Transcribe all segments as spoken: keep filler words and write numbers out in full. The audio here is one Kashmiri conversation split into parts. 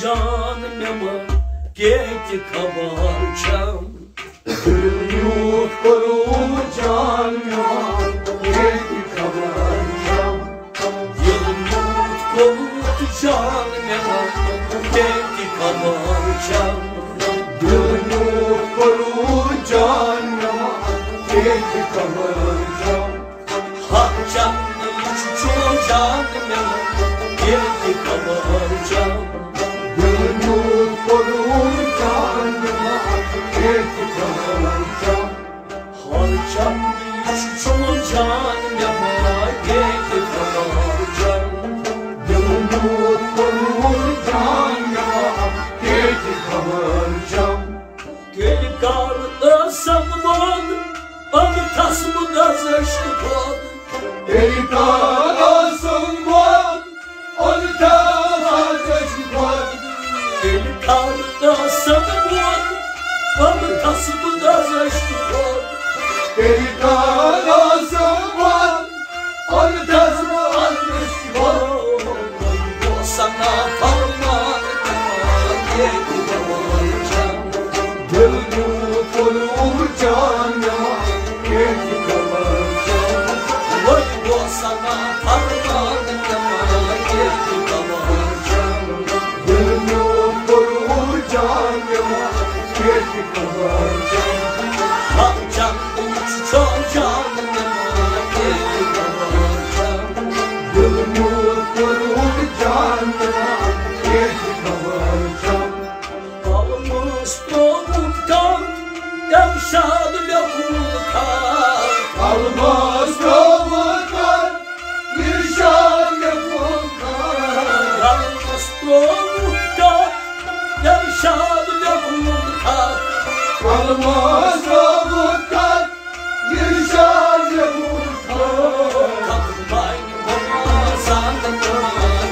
جان مےٚ ما کینٛہہ تہِ خبر چھم۔ دِل میوٗٹھ کوٚرُم جان مےٚ ما کینٛہہ تہِ خبر چھم۔ دِل میوٗٹھ کوٚرُم جان مےٚ ما کینٛہہ تہِ خبر چھم۔ دِل میوٗٹھ کوٚرُم جان مےٚ ما کینٛہہ تہِ خبر چھم۔ ہا چم، یہِ چھُ چون جان مےٚ ما کینٛہہ تہِ خبر چھم۔ دِل میوٗٹھ کوٚرُم جان مےٚ ما کینٛہہ تہِ خبر چھم۔ ہا چم، یہِ چھُ چون جان مےٚ ما کینٛہہ تہِ خبر چھم۔ دِل میوٗٹھ کوٚرُم جان مےٚ ما کینٛہہ تہِ خبر چھم۔ تیٚلہِ کر ٲسم بۄن، اوٚنتھس بہٕ گزشتہٕ کھۄتہٕ۔ تیٚلہِ کر ٲسم بۄن، اوٚنتھس بہٕ گزشتہٕ کھۄتہٕ۔ تیٚلہِ کر ٲسم بۄن، اوٚنتھس بہٕ گزشتہٕ کھۄتہٕ۔ تیٚلہِ کر ٲسم بۄن، اوٚنتھس بہٕ گزشتہٕ کھۄتہٕ۔ سنا فرمان کیٛاہ ییٚتہِ دِوان چھم۔ دِل میون کوٚرُم جان نِوان ییٚتہِ دِوان چھم۔ وۄنۍ گوٚو سنا فرمان کیٛاہ ییٚتہِ دِوان چھم۔ دِل میون کوٚرُم جان نِوان ییٚتہِ دِوان چھم۔ ہا جان چھُ جان نِوان ییٚتہِ دِوان چھم۔ دِل میون کوٚرُم جان نِوان ییٚتہِ دِوان چھم۔ قلمس ترٛووُکھ تَن ارشاد لیوٚکھمُت خط۔ قلمس ترٛووُکھ تَن ارشاد لیوٚکھمُت خط۔ قلمس ترٛووُکھ تَن ارشاد لیوٚکھمُت خط۔ قلمس ترٛووُکھ تَن ارشاد لیوٚکھمُت خط۔ خط بنہِ بہٕ ما زانہٕ تِم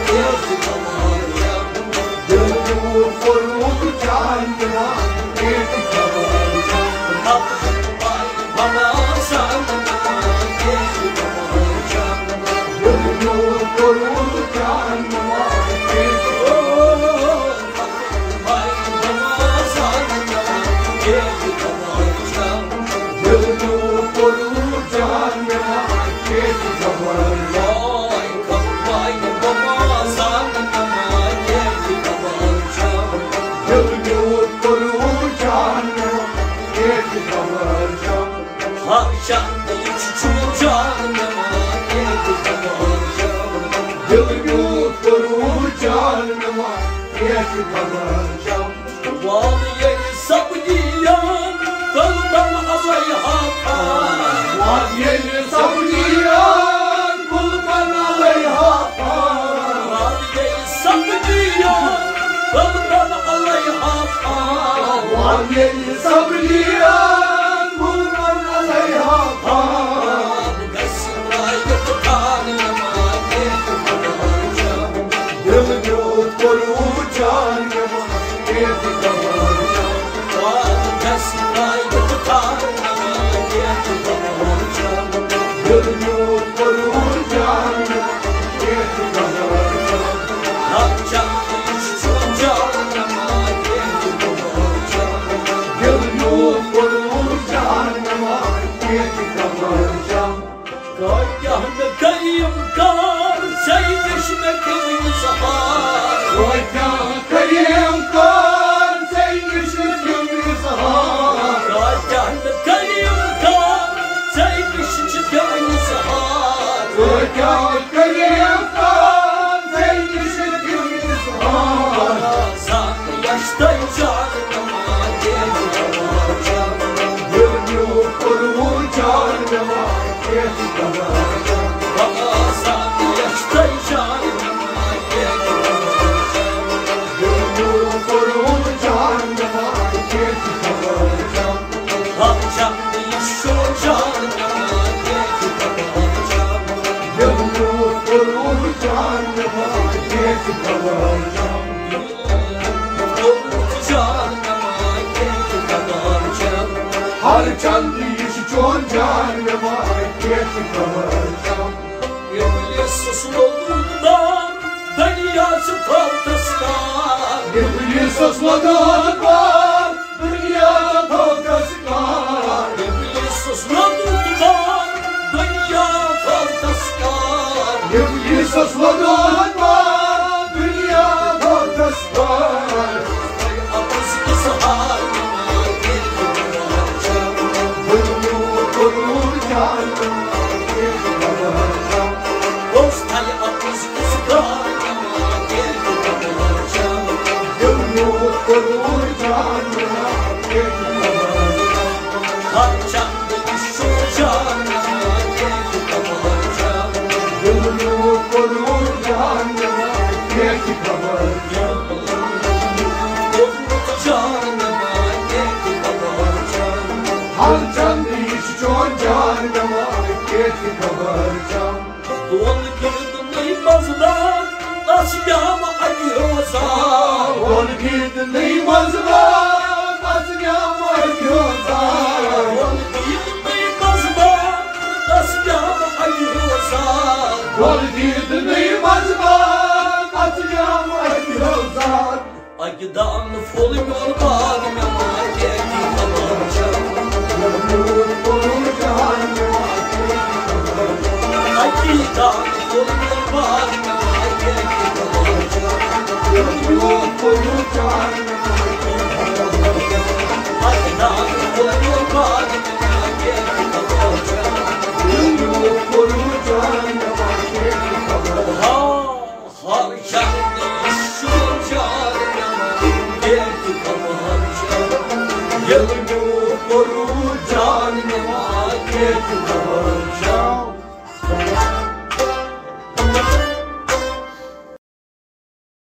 کیٛاہ چھِ دِوان چھم۔ دِل میون کوٚرُم جان نِوان ییٚتہِ دِوان چھم۔ خط بنہِ بہٕ ما زانہٕ تِم کیٛاہ چھِ دِوان چھم۔ دِل میون کوٚرُم جان نِوان ییٚتہِ دِوان چھم۔ دِل میون کوٚرُم جان نِوان ییٚتہِ دِوان چھم۔ دِل میون کوٚرُم جان نِوان ییٚتہِ دِوان چھم۔ ہر چند یہِ چھُ چون جان نِوان ییٚتہِ دِوان چھم۔ دِل میون کوٚرُم جان نِوان ییٚتہِ دِوان چھم۔ وال ییٚلہِ سپدِیان قلبن علیہا خار۔ وال ییٚلہِ سپدِیان قلبن علیہا خار۔ وال ییٚلہِ سپدِیان قلبن علیہا خار۔ وال ییٚلہِ سپدِیان قلبن علیہا خار۔ گژھِ درٛایہِ تہٕ تھاونہٕ یِوان ییٚتہِ دِوان چھم۔ دِل میون کوٚرُم جان نِوان ییٚتہِ دِوان چھم۔ دِل میون کوٚرُم جان نِوان ییٚتہِ دِوان چھم۔ دِل میون کوٚرُم جان نِوان ییٚتہِ دِوان چھم۔ کٲتیٛاہ مےٚ کریم کار، ژےٚ نِش مےٚ پیوٚو اظہار۔ کٲتیٛاہ کریم کار، ژےٚ نِش مےٚ پیوٚو اظہار۔ کٲتیٛاہ مےٚ کریم کار، ژےٚ نِش مےٚ پیوٚو اظہار۔ کٲتیٛاہ کریم کار، ژےٚ نِش مےٚ پیوٚو اظہار۔ زانہٕ یَچھ تۄہہِ جان نِوان ییٚتہِ دِوان چھم۔ دِل میون کوٚرُم جان نِوان ییٚتہِ دِوان چھم۔ بہٕ آسہٕ ہا یَچھ تۄہہِ جان نِوان ییٚتہِ دِوان چھم۔ دِل میون کوٚرُم جان نِوان ییٚتہِ دِوان چھم۔ ہا جان یہِ چھُ جان نِوان ییٚتہِ دِوان چھم۔ دِل میون کوٚرُم جان نِوان ییٚتہِ دِوان چھم۔ ہر چند یہِ چھُ چون جان نِوان ییٚتہِ دِوان چھم۔ ابلیسس لوٚگُن دام، دُنیا چھُ فوتس تام۔ ابلیسس لگان بار، دنیا تھوکس کار۔ ابلیسس لگان بار، دنیا تھوکس کار۔ ابلیسس لگان بار، دنیا تھوکس کار۔ اپز اظہار دنیا کرور جان۔ دوست ہے اپز اظہار دنیا کرور جان۔ ہر چند شجاع دنیا کرور جان۔ ہر چند یہِ چھُ چون جان نِوان، کینٛہہ تہِ خبر چھم۔ دون کیت نئی مزدار، اس جام اگیوزا۔ دون کیت نئی مزدار، اس جام اگیوزا۔ دون کیت نئی مزدار، اس جام اگیوزا۔ دون کیت نئی مزدار، اس جام اگیوزا۔ اکہِ دانہٕ پھوٚل میون باغ مےٚ ما کینٛہہ تہِ خبر چھم۔ اکہِ دانہٕ پھوٚل میون باغ مےٚ ما کینٛہہ تہِ خبر چھم۔ اکہِ دانہٕ پھوٚل میون باغ مےٚ ما کینٛہہ تہِ خبر چھم۔